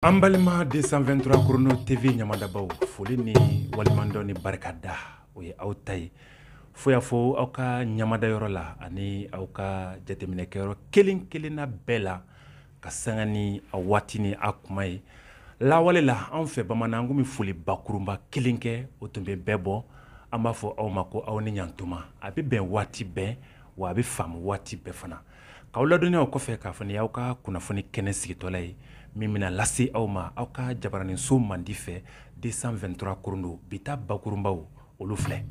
An balima 223 Chrono TV ɲamadabaw, foli ni waleɲumandɔn ni barikada, o ye aw ta ye. Fo y'a fɔ aw ka ɲamadayɔrɔ la ani aw ka jateminɛkɛyɔrɔ kelen kelenna bɛɛ la, ka sanga ni a waati ni a kuma ye. Lawale la, anw fɛ bamanan kun bɛ foli bakurunba kelen kɛ, o tun bɛ bɛɛ bɔ. An b'a fɔ aw ma ko aw ni ɲantuma. A bɛ bɛn waati bɛɛ, wa a bɛ faamu waati bɛɛ fana. K'aw ladɔnniya o kɔfɛ k'a fɔ nin y'aw ka kunnafoni kɛnɛ sigitɔla ye min bɛna lase aw ma aw ka jabaraninso mandi fɛ 223 Chrono. Bi ta bakurunbaw olu filɛ.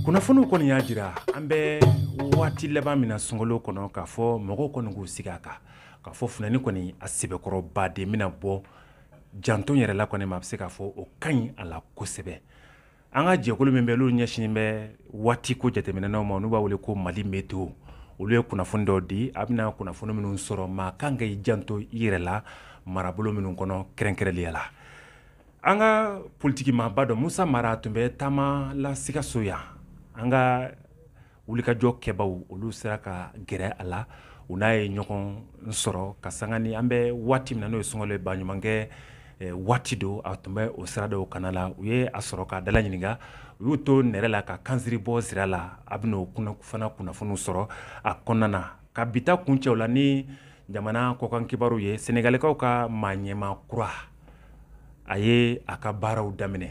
Kunnafoniw kɔni y'a jira an bɛ waati laban min na sunkalo kɔnɔ, k'a fɔ mɔgɔw kɔni k'u sigi a kan k'a fɔ funteni kɔni a sɛbɛkɔrɔba de bɛna bɔ. Janto yɛrɛ la kɔni ma, a bɛ se k'a fɔ o ka ɲi a la kosɛbɛ. An ka jɛkulu min bɛ n'olu ɲɛsinnen bɛ waati ko jateminɛnaw ma, n'u b'a wele ko Mali Météo, olu ye kunnafoni dɔw di. A bɛna kunnafoni minnu sɔrɔ, maa kan ka i janto i yɛrɛ la marabolo minnu kɔnɔ kɛrɛnkɛrɛnnenya la. An ka politiki maaba dɔ Musa Mara tun bɛ taama la Sikaso yan. An ka wulikajɔ kɛbaw olu sera ka gɛrɛ a la, u n'a ye ɲɔgɔn sɔrɔ ka sanga ni an bɛ waati min na, n'o ye sunkalo ye, baɲumankɛ waati don. A tun bɛ o sira dɔw kana la, u ye a sɔrɔ k'a dala ɲininka, u y'u to nɛrɛ la ka kansiri bɔ sira la. A bɛn'o fana kunnafoniw sɔrɔ a kɔnɔna na. Ka bi ta kuncɛw la ni jamana kɔkan kibaru ye, Senegalikaw ka maa ɲɛmaa kura, a ye a ka baaraw daminɛ,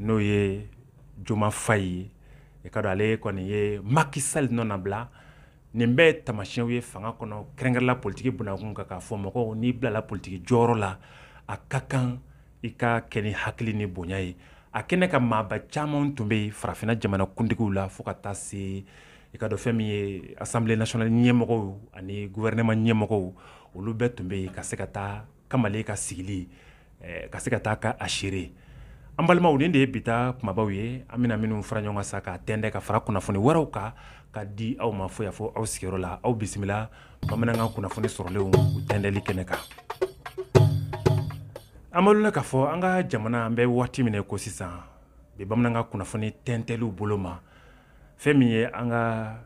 n'o ye Diomaye Faye ye. I ka dɔn ale kɔni ye Macky Sall nɔ nabila. Nin bɛɛ ye taamasiyɛnw ye fanga kɔnɔ, kɛrɛnkɛrɛnla politiki bunakun kan, k'a fɔ mɔgɔw n'i bilala politiki jɔyɔrɔ la, a ka kan i ka kɛ ni hakili ni bonya ye. A kɛnɛ ka maaba caman tun bɛ yen farafinna jamana kuntigiw la, fo ka taa se i ka dɔn fɛn min ye Assemblée nationale ɲɛmɔgɔw ani gouvernement ɲɛmɔgɔw, olu bɛɛ tun bɛ yen ka se ka taa kamalen ka sigili, ka se ka taa ka a seere. An balimaw, nin de ye bi ta kumabaw ye, an bɛna minnu fara ɲɔgɔn kan sa k'a tɛntɛn ka fara kunnafoni wɛrɛw kan ka di aw ma fo y'a fɔ aw sigiyɔrɔ la. Aw bisimila bamanankan kunnafoni sɔrɔlenw u tɛntɛnli kɛnɛ kan. An b'a k'a fɔ an ka jamana, an bɛ waati min ko sisan bi, bamanankan kunnafoni tɛntɛnliw bolo ma, fɛn min ye an ka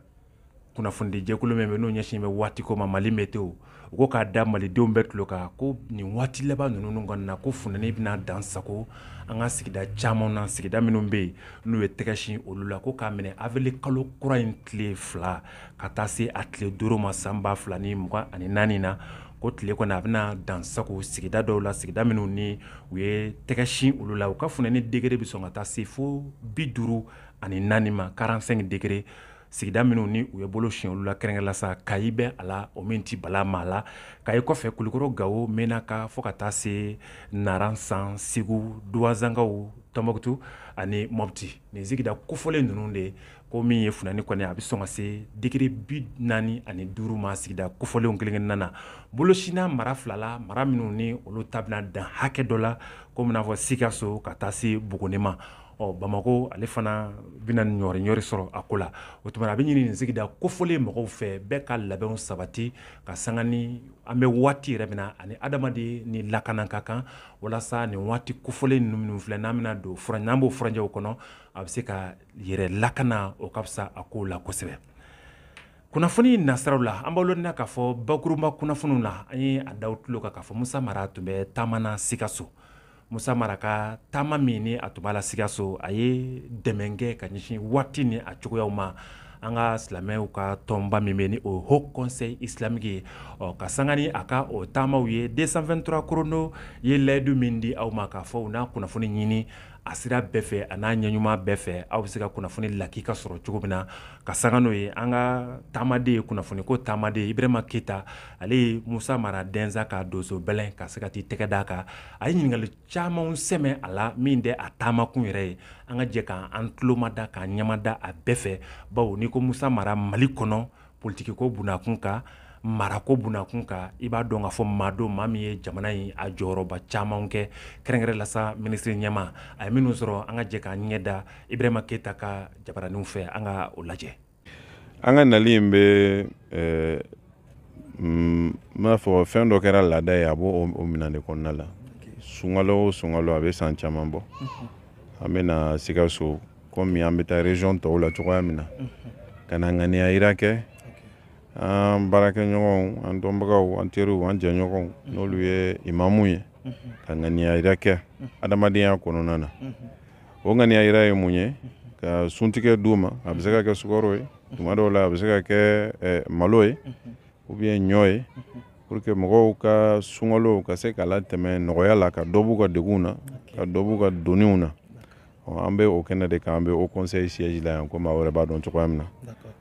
kunnafonidi jɛkulu min bɛ n'o ɲɛsin bɛ waati ko ma, Mali Météo, u ko k'a da malidenw bɛɛ tulo kan ko nin waati laban ninnu kɔni na, ko funteni bɛna dan sago an ka sigida caman na, sigida minnu bɛ yen n'u ye tɛgɛ sin olu la, ko k'a minɛ avril kalo kura in tile 2 ka taa se a tile 5 ma san 2024 na, ko tile kɔni a bɛna dan sago sigida dɔw la, sigida minnu ni u ye tɛgɛ sin olu la, u ka funteni degré bɛ sɔn ka taa se fo 54 ma, 45 degré. Sigida minnu ni u ye bolo siɲɛ olu la, kɛrɛnkɛrɛn sa, Kayi bɛ a la, o min ti bala maa la, Kayi kɔfɛ Kulukɔrɔ, Gawo, Menaka, fo ka taa se Naran, San, Segu, Duwazankaw, Tɔnbɔkutu ani Mɔpti. Nin sigida kofɔlen ninnu de ko min ye funteni kɔni a bɛ sɔn ka se degré 45 ma sigida kofɔlenw kelen kelenna na. Bolosinna mara fila la, mara minnu ni olu ta bɛna dan hakɛ dɔ la, komi n'a fɔ Sikaso ka taa se Buguni ma. Ɔ Bamakɔ ale fana bɛna ɲɔri ɲɔri sɔrɔ a ko la. O tuma a bɛ ɲini nin sigida kofɔlen mɔgɔw fɛ, bɛɛ ka labɛnw sabati ka sanga ni an bɛ waati yɛrɛ min na, ani adamaden ni lakana ka kan, walasa nin waati kofɔlen ninnu minnu filɛ, n'an bɛna don fura, n'an b'o furancɛw kɔnɔ, a bɛ se ka yɛrɛ lakana, o ka fisa a kow la kosɛbɛ. Kunnafoni nasiraw la, an b'aw lɔnniya k'a fɔ bakurunba kunnafoniw la, an ye a da tulo kan k'a fɔ Musa Mara tun bɛ taama na Sikaso. Musa Mara ka taama min ni a tun b'a la Sikaso, a ye dɛmɛ kɛ ka ɲɛsin waati ni a cogoyaw ma an ka silamɛw ka tɔnba min bɛ ni o Haut Conseil islamique ye. Ɔ ka sanga ni a ka o taamaw ye, 223 Chrono ye layidu min di aw ma k'a fɔ u n'a kunnafoni ɲini a sira bɛɛ fɛ, a n'a ɲɛ ɲuman bɛɛ fɛ, aw bɛ se ka kunnafoni lakika sɔrɔ cogo min na. Ka sanga n'o ye, an ka taamaden, kunnafoni ko taamaden Ibrahima Keyita, ale ye Musa Mara dɛnsa ka donso bɛlɛn ka se ka t'i tɛgɛ d'a kan. A ye ɲininkali caman sɛmɛ a la min tɛ a taamakun yɛrɛ ye. An ka jɛ k'an tulo ma da, k'an ɲɛma da a bɛɛ fɛ, bawo n'i ko Musa Mara Mali kɔnɔ, politiki ko bunakun kan, marako bunakun kan, i b'a dɔn k'a fɔ maa don, maa min ye jamana in a jɔyɔrɔba caman kɛ, kɛrɛnkɛrɛn la sa minisiri ɲɛmaa a ye minnu sɔrɔ. An ka jɛ k'an ɲɛ da Ibrahima Keyita ka jabaraninw fɛ, an ka o lajɛ. An ka nali in bɛ n b'a fɔ fɛn dɔ kɛra laada ye, a b'o o minɛn de kɔnɔna la. Sunkalo o sunkalo, a bɛ san caman bɔ, an bɛ na Sikaso komi an bɛ taa région tɔw la cogoya min na, ka na ŋaniya yira kɛ. An baarakɛɲɔgɔnw, an dɔnbagaw, an teriw, an jɛɲɔgɔnw, n'olu ye imamu ye, ka ŋaniya yira kɛ adamadenya kɔnɔna na. O ŋaniya yira ye mun ye? Ka suntigɛ d'u ma. A bɛ se ka kɛ sukaro ye, tuma dɔw la a bɛ se ka kɛ malo ye ou bien ɲɔ ye, pour que mɔgɔw ka sunkalo ka se k'a latɛmɛ nɔgɔya la, ka dɔ b'u ka degun na, ka dɔ b'u ka doniw na. An bɛ o kɛnɛ de kan, an bɛ o conseil siège la yan, komi aw yɛrɛ b'a dɔn cogoya min na.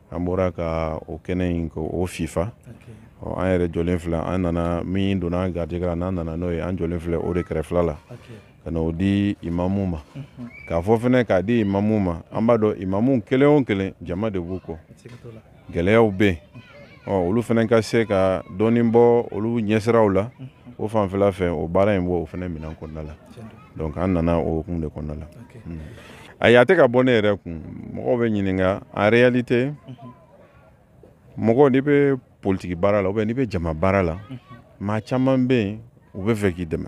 An bɔra ka o kɛnɛ in k'o fifa. An yɛrɛ jɔlen filɛ, an nana min donna an garijɛgɛ la, n'an nana n'o ye, an jɔlen filɛ o de kɛrɛfɛla la ka na o di imamu ma. K'a fɔ fɛnɛ k'a di imamu ma, an b'a dɔn imamu kelen o kelen jama de b'u kɔ, gɛlɛyaw bɛ yen. Olu fɛnɛ ka se ka dɔɔnin bɔ olu ɲɛsiraw la o fanfɛla fɛ, o baara in b'o fɛnɛ minɛn kɔnɔna la. Donc an nana o hukumu de kɔnɔna la. Ayi, a tɛ ka bɔ ne yɛrɛ kun. Mɔgɔw bɛ ɲininka. En réalité, mɔgɔ n'i bɛ politiki baara la ou bien n'i bɛ jama baara la, maa caman bɛ yen, u bɛ fɛ k'i dɛmɛ,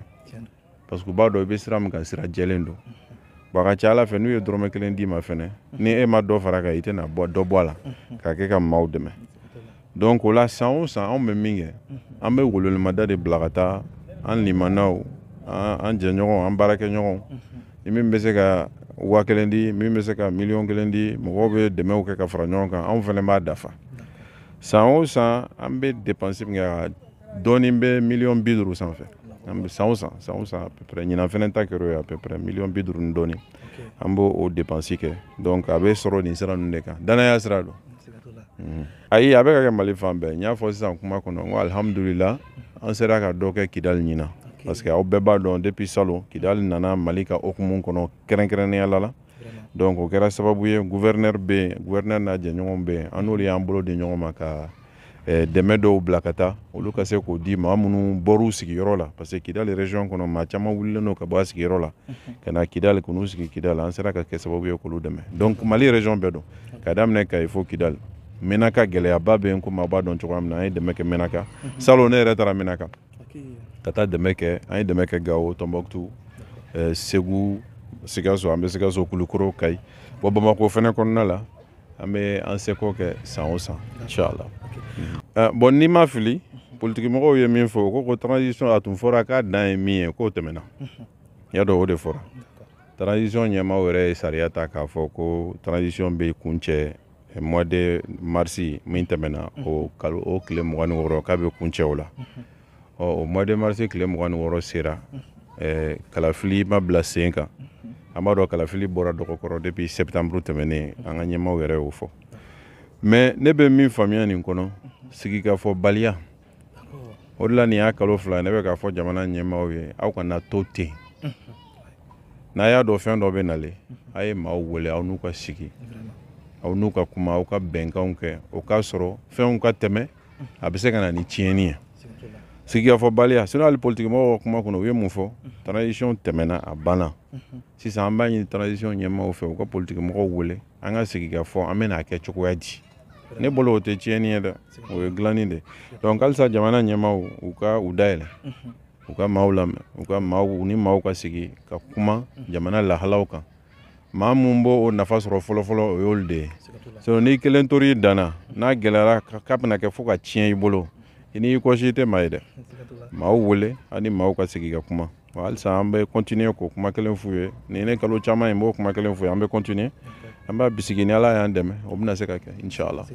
parce que u b'a dɔn i bɛ sira min kan, sira jɛlen don. Bon, a ka ca ala fɛ, n'u ye dɔrɔmɛ kelen d'i ma fɛnɛ, ni e ma dɔ fara kan, i tɛna bɔ dɔ bɔ a la k'a kɛ ka maaw dɛmɛ. Donc o la, san o san, anw bɛ min kɛ, an bɛ welewelemada de bila ka taa an limanaw, an jɛɲɔgɔnw, an baarakɛɲɔgɔnw. Ni min bɛ se ka 1000 di, min bɛ se ka 1,000,000 di, mɔgɔw bɛ dɛmɛw kɛ ka fara ɲɔgɔn kan, anw fɛnɛ b'a dafa. San o san, an bɛ dépense min kɛ, dɔɔnin bɛ 50 millions sanfɛ. An bɛ san o san, san o san, à peu près, ɲinan fɛnɛ ta kɛra o ye, à peu près 50 millions ni dɔɔnin, an b'o o dépense kɛ. Donc a bɛ sɔrɔ nin sira ninnu de kan, danaya sira don. Ayi, a bɛ ka kɛ Mali fan bɛɛ. N y'a fɔ sisan kuma kɔnɔ, n ko alihamudulila, an sera ka dɔ kɛ Kidali ɲinan, parce que aw bɛɛ b'a dɔn, depuis salon, Kidali nana Mali ka hukumu kɔnɔ kɛrɛnkɛrɛnnenya la. Donc o kɛra sababu ye, gouverneur bɛ yen, gouverneur n'a jɛɲɔgɔnw bɛ yen, an n'olu y'an bolo di ɲɔgɔn ma ka dɛmɛ dɔw bila ka taa, olu ka se k'o di maa minnu bɔr'u sigiyɔrɔ la, parce que Kidali région kɔnɔ, maa caman wulilen don ka bɔ a sigiyɔrɔ la ka na Kidali, k'u sigi Kidali. An sera ka kɛ sababu ye k'olu dɛmɛ. Donc Mali région bɛɛ don, ka daminɛ Kayi fo Kidali. Menaka gɛlɛyaba bɛ yen, komi aw b'a dɔn cogoya min na, an ye dɛmɛ kɛ Menaka. Salon, ne yɛrɛ taara Menaka ka taa dɛmɛ kɛ. An ye dɛmɛ kɛ Gawo, Tɔnbɔkutu, Segu, Sikaso, an bɛ Sikaso, Kulukoro, Kayi. Bon, Bamakɔ fɛnɛ kɔnɔna la, an bɛ an seko kɛ san o san, inshallah. Bon, n'i ma fili, politikimɔgɔw ye min fɔ, u ko transition, a tun fɔra k'a dan ye min ye, k'o tɛmɛna. I y'a dɔn, o de fɔra. Transition ɲɛmaaw yɛrɛ ye sariya ta k'a fɔ ko transition bɛ kuncɛ mois de mars min tɛmɛna, o kalo o tile 26, k'a bɛ kuncɛ o la. Ɔ, o mois de mars tile 26 sera, kalafili ma bila sen kan. An b'a dɔn kalafili bɔra dɔgɔkɔrɔ depuis septembre tɛmɛnen, an ka ɲɛmaaw yɛrɛ y'o fɔ. Mais ne bɛ min faamuya nin kɔnɔ, sigikafɔbaliya. O de la, nin y'a kalo 2, ne bɛ k'a fɔ jamana ɲɛmaaw ye, aw kana to ten. N'a y'a dɔn fɛn dɔ bɛ nalen, a ye maaw wele, aw n'u ka sigi, aw n'u ka kuma, aw ka bɛnkanw kɛ. O k'a sɔrɔ fɛnw ka tɛmɛ, a bɛ se ka na ni tiɲɛni ye. Sigikafɔbaliya. Sinon, hali politikimɔgɔw ka kuma kɔnɔ, u ye mun fɔ? Transition tɛmɛna, a banna. Sisan, an b'a ɲini transition ɲɛmaaw fɛ, u ka politikimɔgɔw wele, an ka sigi ka fɔ an bɛna kɛ cogoya di. Ne bolo, o tɛ tiɲɛni ye dɛ, o ye dilanni de. Donc halisa, jamana ɲɛmaaw, u ka u dayɛlɛ, u ka maaw lamɛn, u ka maaw ni maaw ka sigi ka kuma jamana lahalaw kan. Maa mun b'o o nafa sɔrɔ fɔlɔfɔlɔ, o y'olu de ye. Sinon, n'i kelen tor'i danna, n'a gɛlɛyara k'a bɛna kɛ fo ka tiɲɛ i bolo, i n'i kɔsi, i tɛ maa ye dɛ. Maaw wele, aw ni maaw ka sigi ka kuma. Halisa, an bɛ continuer k'o kuma kelen f'u ye. Nin ne kalo caman ye, n b'o kuma kelen f'u ye. An bɛ continuer, an b'a bisigi, ni Ala y'an dɛmɛ, o bɛna se ka kɛ, inshallah.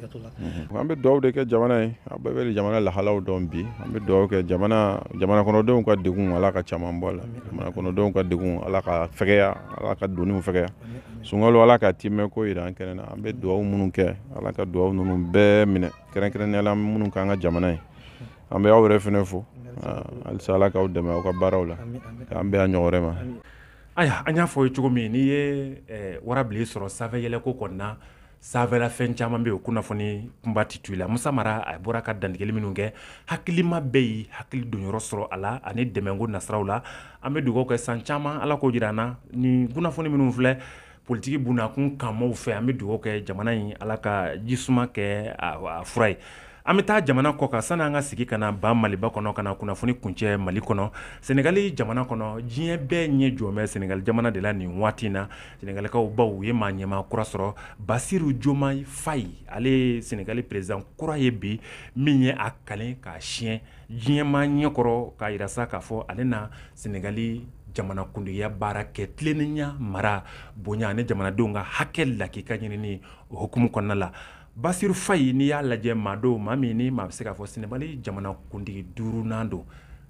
An bɛ dugawu de kɛ jamana ye. Aw bɛɛ bɛ jamana lahalaw dɔn bi. An bɛ dugawu kɛ jamana, jamana kɔnɔdenw ka degun, Ala ka caman bɔ a la. Jamana kɔnɔdenw ka degun, Ala ka fɛgɛya, Ala ka doniw fɛgɛya. Sunkalo, Ala ka timɛ ko yira an kɛnɛ na. An bɛ dugawu minnu kɛ, Ala ka dugawu ninnu bɛɛ minɛ, kɛrɛnkɛrɛnnenya la minnu k'an ka jamana ye. An bɛ aw yɛrɛ fɛnɛ fo halisa, Ala k'aw dɛmɛ aw ka baaraw la, k'an bɛn a ɲɔgɔn wɛrɛ ma. Ayiwa, an y'a fɔ ye cogo min, n'i ye warabilen sɔrɔ sanfɛ yɛlɛko kɔni na, sanfɛla fɛn caman bɛ yen, o kunnafoni kunba tɛ to i la. Musa Mara, a bɔra ka dantigɛli minnu kɛ, hakilima bɛɛ y'i hakili donyɔrɔ sɔrɔ a la ani dɛmɛko nasiraw la. An bɛ dugawu kɛ, san caman, Ala k'o jira an na. Nin kunnafoni minnu filɛ politiki bunakun kan maaw fɛ, an bɛ dugawu kɛ jamana in, Ala ka jisuma kɛ a fura ye. An bɛ taa jamana kɔ kan sani an ka sigi ka na ba Maliba kɔnɔ ka na kunnafoni kuncɛ Mali kɔnɔ. Senegali jamana kɔnɔ, diɲɛ bɛɛ ɲɛ jɔ bɛ Senegali jamana de la nin waati in na. Senegalikaw baw u ye maa ɲɛmaa kura sɔrɔ, Basiru Jomayi Fayi, ale ye Senegali président kura ye bi, min ye a kalen k'a siɲɛ diɲɛmaa ɲɛkɔrɔ k'a jira sa k'a fɔ ale na Senegali jamanakuntigiya baara kɛ tilennenya, mara, bonya ani jamanadenw ka hakɛ lakika ɲinini o hukumu kɔnɔna la. Basiru Fayi, n'i y'a lajɛ, maa don maa min ni maa bɛ se k'a fɔ Senegali jamanakuntigi duurunan don.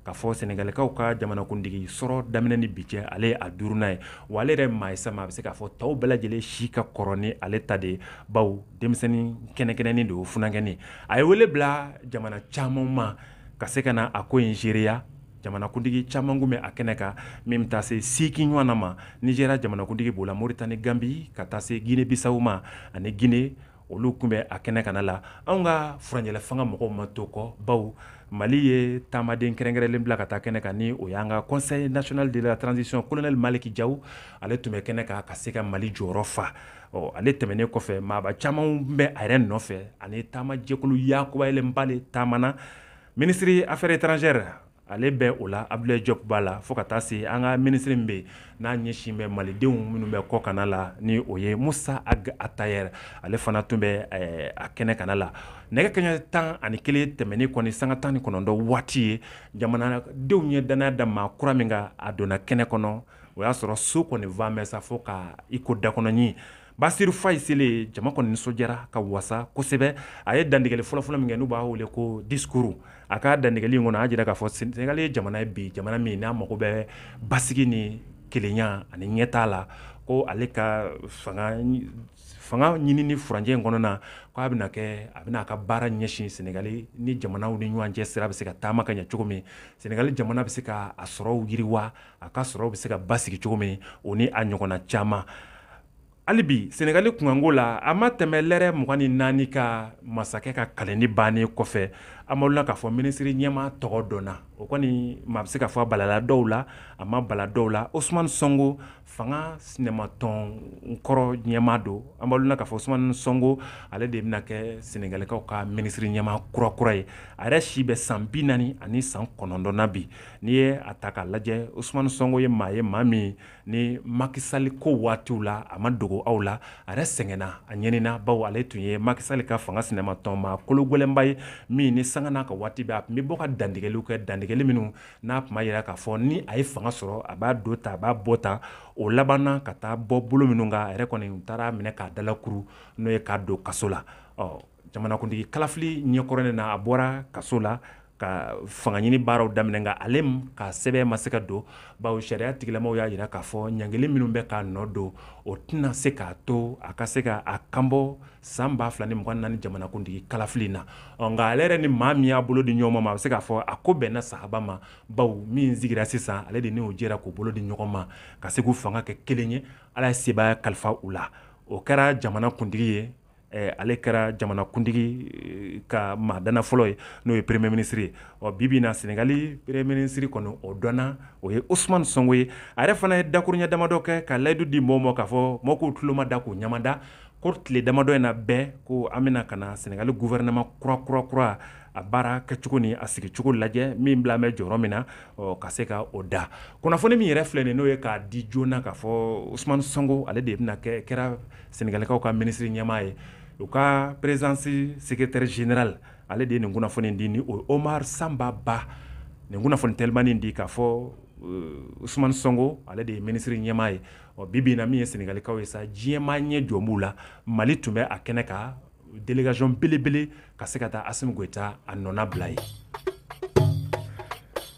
K'a fɔ Senegalikaw ka jamanakuntigi sɔrɔ daminɛ ni bi cɛ, ale ye a duurunan ye. Wa ale yɛrɛ maa ye sa, maa bɛ se k'a fɔ tɔw bɛɛ lajɛlen si ka kɔrɔ ni ale ta de ye, bawo denmisɛnnin kɛnɛkɛnɛnin don, funankɛnin. A ye wele bila jamana caman ma ka se ka na a ko in seereya. Jamanakuntigi caman kun bɛ a kɛnɛ kan, min bɛ taa se 8 ɲɔgɔn ma. Nizeriya jamanakuntigi b'o la, Moritani, Gambi, ka taa se Gine Bisawo ma ani Gine, olu kun bɛ a kɛnɛ kana la. Anw ka furancɛla fanga mɔgɔw ma to kɔ, bawo Mali ye taamaden kɛrɛnkɛrɛnlen bila ka taa kɛnɛ kan, ni o y'an ka Conseil national de la transition colonel Maliki Jaw, ale tun bɛ kɛnɛ kan ka se ka Mali jɔyɔrɔ fa. Ɔ, ale tɛmɛnen kɔfɛ, maaba caman bɛ a yɛrɛ nɔfɛ ani taamajɛkulu yakubayɛlɛnba de taamana. Ministre affaires étrangères ale bɛ o la, Abdoulaye Diop b'a la, fo ka taa se an ka ministre min bɛ yen n'a ɲɛsin bɛ malidenw minnu bɛ kɔ kana la, ni o ye Musa Ag Atayer, ale fana tun bɛ a kɛnɛ kana la. Nɛgɛ kaɲɛ 11 tɛmɛnen kɔni sanga 19 waati ye, jamanadenw ye danaya da maa kura min kan, a donna kɛnɛ kɔnɔ. O y'a sɔrɔ so kɔni va mɛn sa fo ka i ko dakɔnɔɲin. Basiru Fayi selen, jama kɔni nisɔndiyara ka wasa kosɛbɛ. A ye dantigɛli fɔlɔfɔlɔ min kɛ, n'u b'a wele ko discours, a ka dantigɛli in kɔnɔ, a y'a jira k'a fɔ Senegali ye jamana ye bi, jamana min n'a mago bɛ basigi ni kelenya ani ɲɛtaa la, ko ale ka fanga ɲinini furancɛ in kɔnɔna na, ko a bɛna kɛ, a bɛna a ka baara ɲɛsin Senegali ni jamanaw ni ɲɔgɔn cɛ sira bɛ se ka taama ka ɲɛ cogo min, Senegali jamana bɛ se ka a sɔrɔw yiriwa, a ka sɔrɔw bɛ se ka basigi cogo min, o ni a ɲɔgɔnna caman. Hali bi Senegali kunkanko la, a ma tɛmɛ lɛrɛ 24 ka masakɛ ka kalenni bannen kɔfɛ, an b'aw la k'a fɔ minisiri ɲɛmaa tɔgɔ dɔnna. O kɔni maa bɛ se k'a fɔ a balala dɔw la, a ma bala dɔw la. Ousmane Sonko, fanga sinɛmatɔn kɔrɔ ɲɛmaa don. An b'aw la k'a fɔ Ousmane Sonko, ale de bɛna kɛ Senegalikaw ka minisiri ɲɛmaa kura ye. A yɛrɛ si bɛ san 49 na bi. N'i ye a ta k'a lajɛ, Ousmane Sonko ye maa ye, maa min ni Macky Sall ko waatiw la, a ma dogo aw la, a yɛrɛ sɛgɛnna, a ɲɛnina, bawo ale tun ye Macky Sall ka fanga sinɛmatɔn maa kologɛlɛnba ye, min ni sanga n'a ka waati bɛɛ a tun bɛ bɔ ka dantigɛliw kɛ, dantigɛli minnu n'a tun b'a jira k'a fɔ ni a ye fanga sɔrɔ, a b'a don ta, a b'a bɔ ta. O labanna ka taa bɔ bolo minnu kan, a yɛrɛ kɔni u taara minɛ k'a dalakuru, n'o ye k'a don kaso la. Ɔ, jamanakuntigi kalafili ɲɛkɔrɔnin na, a bɔra kaso la ka fanga ɲini baaraw daminɛ, nka ale ka sɛbɛn ma se ka don, bawo sariya tigilamaw y'a jira k'a fɔ ɲangili minnu bɛ k'a nɔ don, o tɛna se k'a to a ka se ka a kanbɔ san 2024 jamanakuntigi kalafili na. Ɔ, nka ale yɛrɛ ni maa min y'a bolo di ɲɔgɔn ma, a bɛ se k'a fɔ a ko bɛnna sahaba ma, bawo min sigira sisan, ale de n'o jɛra k'u bolo di ɲɔgɔn ma ka se k'u fanga kɛ kelen ye. Ala ye sebaaya kalifa u la. O kɛra jamanakuntigi ye, ale kɛra jamanakuntigi ka maadana fɔlɔ ye, n'o ye premier ministre ye. Ɔ, bi bi in na Senegali premier ministre kɔni o dɔnna, o ye Ousmane Sonko ye. A yɛrɛ fana ye dakuruɲɛ damadɔ kɛ ka layidu di mɔgɔw ma k'a fɔ mɔgɔw k'u tulo ma da k'u ɲamada, ko tile damadɔ in na bɛɛ ko an bɛna ka na Senegali gouvernement kura kura kura a baara kɛcogo ni a sigicogo lajɛ, min bila bɛ jɔyɔrɔ min na, ɔ, ka se ka o da. Kunnafoni min yɛrɛ filɛ nin, n'o ye k'a di joona k'a fɔ Ousmane Sonko ale de bɛna kɛ, kɛra Senegalikaw ka ministre ɲɛmaa ye. U ka présidence secrétaire général ale de ye nin kunnafoni di, ni o ye Omar Samba Ba, nin kunnafoni telimani di k'a fɔ Ousmane Sonko ale de ye ministre ɲɛmaa ye. Ɔ, bi bi in na min ye Senegalikaw ye sa, diɲɛmaa ɲɛ jɔ b'u la. Mali tun bɛ a kɛnɛ kan, délégation belebele ka se ka taa Assimi Goïta a nɔna bila ye.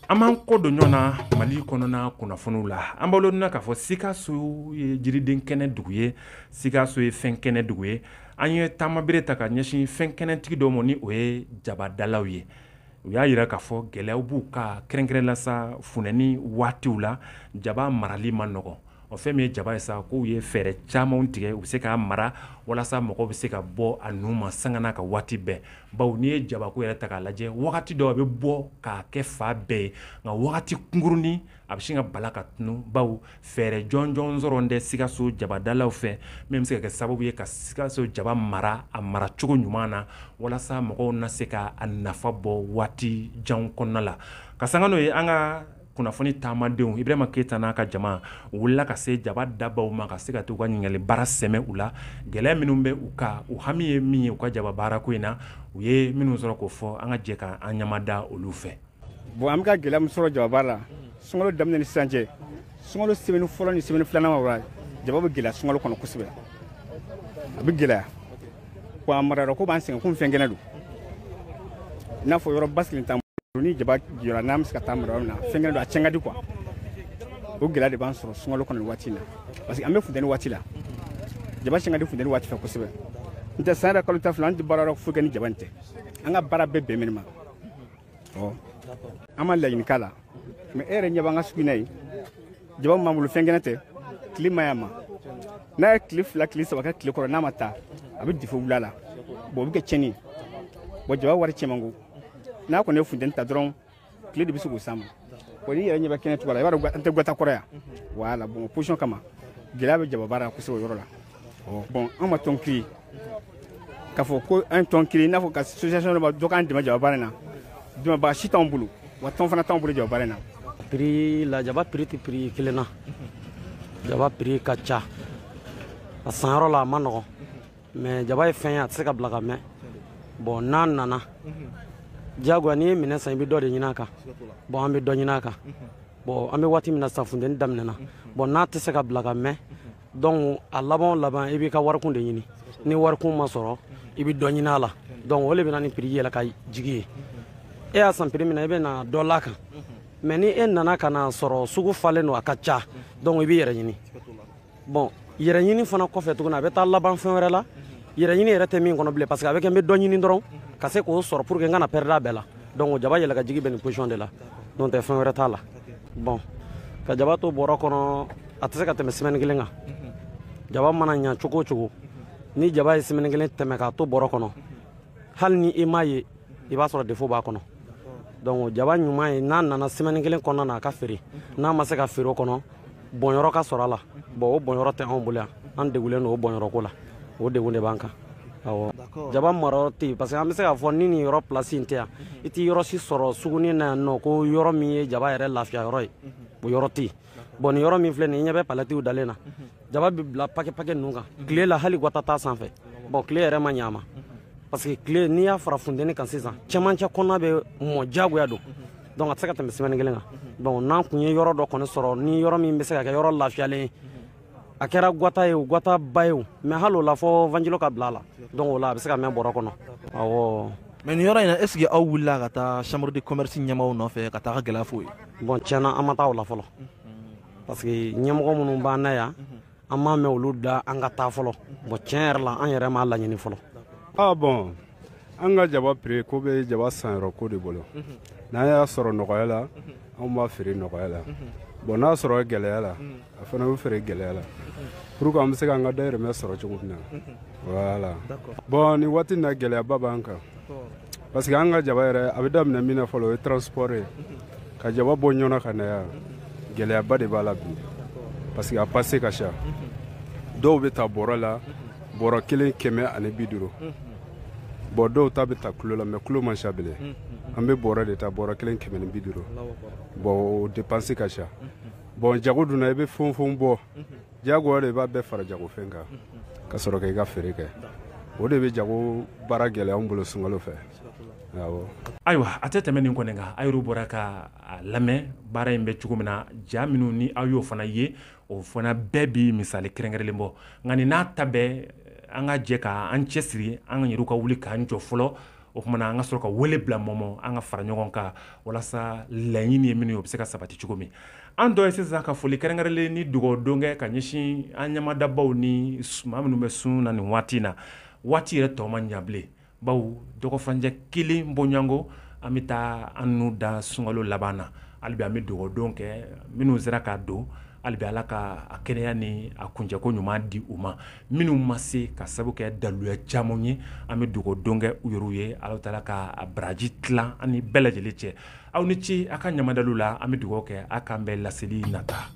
An b'an kɔ don ɲɔgɔn na Mali kɔnɔna kunnafoniw la. An b'aw ladɔnniya k'a fɔ Sikaso ye jiriden kɛnɛ dugu ye, Sikaso ye fɛn kɛnɛ dugu ye. An ye taamabere ta ka ɲɛsin fɛn kɛnɛtigi dɔw ma, ni o ye jabadalaw ye. U y'a jira k'a fɔ gɛlɛyaw b'u ka kɛrɛnkɛrɛn la sa funɛni waatiw la, jaba marali ma nɔgɔn. O fɛn min ye jaba ye sa, k'u ye fɛɛrɛ camanw tigɛ, u bɛ se k'a mara walasa mɔgɔw bɛ se ka bɔ a nu ma sanga n'a ka waati bɛɛ. Bawo n'i ye jabako yɛrɛ ta k'a lajɛ, wagati dɔ a bɛ bɔ k'a kɛ fa bɛɛ ye, nka wagati kunkurunin a bɛ sin ka bala ka tunu, bawo fɛɛrɛ jɔnjɔn sɔrɔ tɛ Sikaso jabadalaw fɛ min bɛ se ka kɛ sababu ye ka Sikaso jaba mara a maracogo ɲuman na, walasa mɔgɔw na se ka a nafa bɔ waati jan kɔnɔna la. Ka sanga n'o ye, an ka kunnafoni taamadenw Ibrahima Keita n'a ka jama u wulila ka se jaba dabaw ma, ka se ka t'u ka ɲininkali baara sɛmɛ u la. Gɛlɛya minnu bɛ u kan, u hami ye min ye u ka jaba baarako in na, u ye minnu sɔrɔ k'o fɔ, an ka jɛ ka an ɲamada olu fɛ. Bon, an bɛ ka gɛlɛya min sɔrɔ jaba baara la sunkalo daminɛ ni sisan cɛ, sunkalo semaine fɔlɔ ni semaine filanan ma, jaba bɛ gɛlɛya sunkalo kɔnɔ kosɛbɛ, a bɛ gɛlɛya. Wa a mara yɔrɔ ko b'an sɛgɛn, ko fɛn kɛnɛ don, i n'a fɔ yɔrɔ basigilen t'an bolo, ni jaba jɔra n'an bɛ se ka taa mara yɔrɔ min na, fɛn kɛnɛ don, a cɛn ka di quoi. O gɛlɛya de b'an sɔrɔ sunkalo kɔnɔ nin waati in na, parce que an bɛ funteni waati la, jaba cɛn ka di funteni waati fɛ kosɛbɛ. N tɛ san yɛrɛ kalo 12, an tɛ baara yɔrɔ foyi kɛ ni jaba in tɛ, an ka baara bɛɛ bɛn min ma. Ɔ an ma laɲini k'a la, mais e yɛrɛ ɲɛ b'an ka sugu in na yen, jaba min b'an bolo fɛn kɛnɛ tɛ, tile ma ɲi a ma. N'a ye tile 2 tile 3 kɛ tile kɔrɔ, n'a ma taa, a bɛ défaut wuli a la, bon o bɛ kɛ tiɲɛni ye. Bon, jaba wari cɛ man go, n'a kɔni ye funteni ta dɔrɔn, tile de bɛ se k'o s'a ma. Bon, n'i yɛrɛ ɲɛ bɛ kɛnɛ cogo la, i b'a dɔn an tɛ gata kɔrɔ yan. Voilà, bon, position kama gɛlɛya bɛ jaba baara la kosɛbɛ o yɔrɔ la. Bon, an ma tɔn créer k'a fɔ ko an tɔn créer, i n'a fɔ ka association dɔ dɔ k'an dɛmɛ jaba baara in na, dɛmɛbaga si t'anw bolo, wa tɔn fana t'anw bolo jaba baara in na. Prix la, jaba prix tɛ prix kelen na, jaba prix ka ca, a sanyɔrɔ la a ma nɔgɔn, mais jaba ye fɛn ye, a tɛ se ka bila ka mɛn. Bon, n'a nana diyagoya, n'i ye minɛn san, i bɛ dɔ de ɲini a kan. Bon, an bɛ dɔ ɲini a kan. Bon, an bɛ waati min na sisan, funteni daminɛna. Bon, n'a tɛ se ka bila ka mɛn, donc a laban o laban, i b'i ka warikun de ɲini. Ni warikun ma sɔrɔ, i bɛ dɔ ɲini a la. Donc o de bɛ na ni prix yɛlɛ ka jigi ye. E y'a san prix min na, i bɛ na dɔ la kan, mais ni e nana ka na sɔrɔ sugu falen don, a ka ca, donc i b'i yɛrɛ ɲini. Bon, yɛrɛ ɲini fana kɔfɛ tuguni, a bɛ taa laban fɛn wɛrɛ la, yɛrɛ ɲini yɛrɛ tɛ min kɔnɔ bilen, parce que a bɛ kɛ n bɛ dɔ ɲini dɔrɔn ka se k'o sɔrɔ pour que n kana perdre a bɛɛ la. Donc jaba yɛlɛ ka jigi bɛ nin position de la, donc tɛ fɛn wɛrɛ t'a la. Bon, ka jaba to bɔrɔ kɔnɔ, a tɛ se ka tɛmɛ semaine kelen kan. Jaba mana ɲa cogo o cogo, ni jaba ye semaine kelen tɛmɛ k'a to bɔrɔ kɔnɔ, hali ni i m'a ye, i b'a sɔrɔ défaut b'a kɔnɔ. Donc jaba ɲuman ye, n'a nana semaine kelen kɔnɔna na, a ka feere. N'a ma se ka feere o kɔnɔ, bɔnyɔrɔ ka sɔrɔ a la. Bon, o bɔnyɔrɔ tɛ anw bolo yan, an degulen don o bɔnyɔrɔ ko la, o degun de b'an kan. Awɔ, jaba marayɔrɔ tɛ yen, parce que an bɛ se k'a fɔ ni nin yɔrɔ place in tɛ yan, i tɛ yɔrɔ si sɔrɔ sugunin na yan nɔ ko yɔrɔ min ye jaba yɛrɛ lafiya yɔrɔ ye, o yɔrɔ tɛ yen. Bon, nin yɔrɔ min filɛ nin ye, i ɲɛ bɛ paletiw dalen na, jaba bɛ bila paquet paquet ninnu kan tile la, hali gata t'a sanfɛ. Bon, tile yɛrɛ ma ɲɛ a ma, parce que tile n'i y'a fara funteni kan sisan, cɛmancɛ kɔnɔna bɛ mɔ diyagoya don, donc a tɛ se ka tɛmɛ semaine kelen kan. Donc n'an kun ye yɔrɔ dɔ kɔni sɔrɔ, ni yɔrɔ min bɛ se ka kɛ yɔrɔ lafiyalen ye, a kɛra gata ye o, gata ba ye o, mais hali o la fɔ ventilo ka bila a la, donc o la a bɛ se ka mɛn bɔrɔ kɔnɔ. Awɔ. Mais nin yɔrɔ in na, est ce que aw wulila ka taa chambre de commerce ɲɛmaaw nɔfɛ ka taa ka gɛlɛya f'u ye? Bon, tiɲɛna an ma taa o la fɔlɔ, parce que ɲɛmɔgɔ minnu b'an na yan, an m'a mɛn olu da an ka taa fɔlɔ. Bon, tiɲɛ yɛrɛ la, an yɛrɛ m'a laɲini fɔlɔ. Ah bon, an ka jaba prix ko bɛ jaba sanyɔrɔ ko de bolo. N'an y'a sɔrɔ nɔgɔya la, anw b'a feere nɔgɔya la. Bon, n'a sɔrɔ gɛlɛya la, a fana bɛ feere gɛlɛya la, pour que an bɛ se k'an ka dahirimɛ sɔrɔ cogo min na. Voilà. Bon, nin waati in na, gɛlɛyaba b'an kan, parce que an ka jaba yɛrɛ, a bɛ daminɛ min na fɔlɔ, o ye transport ye. Ka jaba bɔ ɲɔnɔ ka na yan, gɛlɛyaba de b'a la bi, parce que a passe ka ca. Dɔw bɛ ta bɔrɔ la, bɔrɔ kelen 150. Bon, dɔw ta bɛ ta kilo la, mais kilo man ca bilen, an bɛ bɔrɔ de ta, bɔrɔ kelen 150. Bon, o dépense ka ca. Bon, jago dun na, i bɛ fɛn o fɛn bɔ, diyagoya de i b'a bɛɛ fara jagofɛn kan ka sɔrɔ k'i ka feere kɛ. O de bɛ jago baara gɛlɛya anw bolo sunkalo fɛ. Awɔ. Ayiwa, a tɛ tɛmɛ nin kɔni kan. A yɛrɛ bɔra ka a lamɛn baara in bɛ cogo min na, ja minnu ni aw y'o fana ye, o fana bɛɛ bi misali kɛrɛnkɛrɛnlen bɔ. Nka nin n'a ta bɛɛ, an ka jɛ ka an cɛsiri, an ka yɛrɛw ka wuli k'an jɔ fɔlɔ. O kumana, an ka sɔrɔ ka wele bila mɔmɔ, an ka fara ɲɔgɔn kan walasa laɲini ye minnu ye, o bɛ se ka sabati cogo min. An dɔ ye sisan ka foli kɛrɛnkɛrɛnlen ni dugawu kɛ ka ɲɛsin an ɲɛmadabaw ni maa minnu bɛ sun na nin waati in na. Waati yɛrɛ tɔ ma ɲa bilen, bawo dɔgɔfurancɛ kelen bɔɲɔgɔnko, an bɛ taa an n'u da sunkalo laban na. Hali bi an bɛ dugawu kɛ minnu sera k'a don. Hali bi Ala ka a kɛnɛya ni a kuncɛko ɲuman di u ma. Minnu ma se ka sabu kɛ daluya caman ye, an bɛ dugawu don kɛ u yɛrɛw ye, Ala taala ka a baraji tilan an ni bɛɛ lajɛlen cɛ. Aw ni ce a ka ɲamadalu la. An bɛ dugawu kɛ a k'an bɛn laseli nata.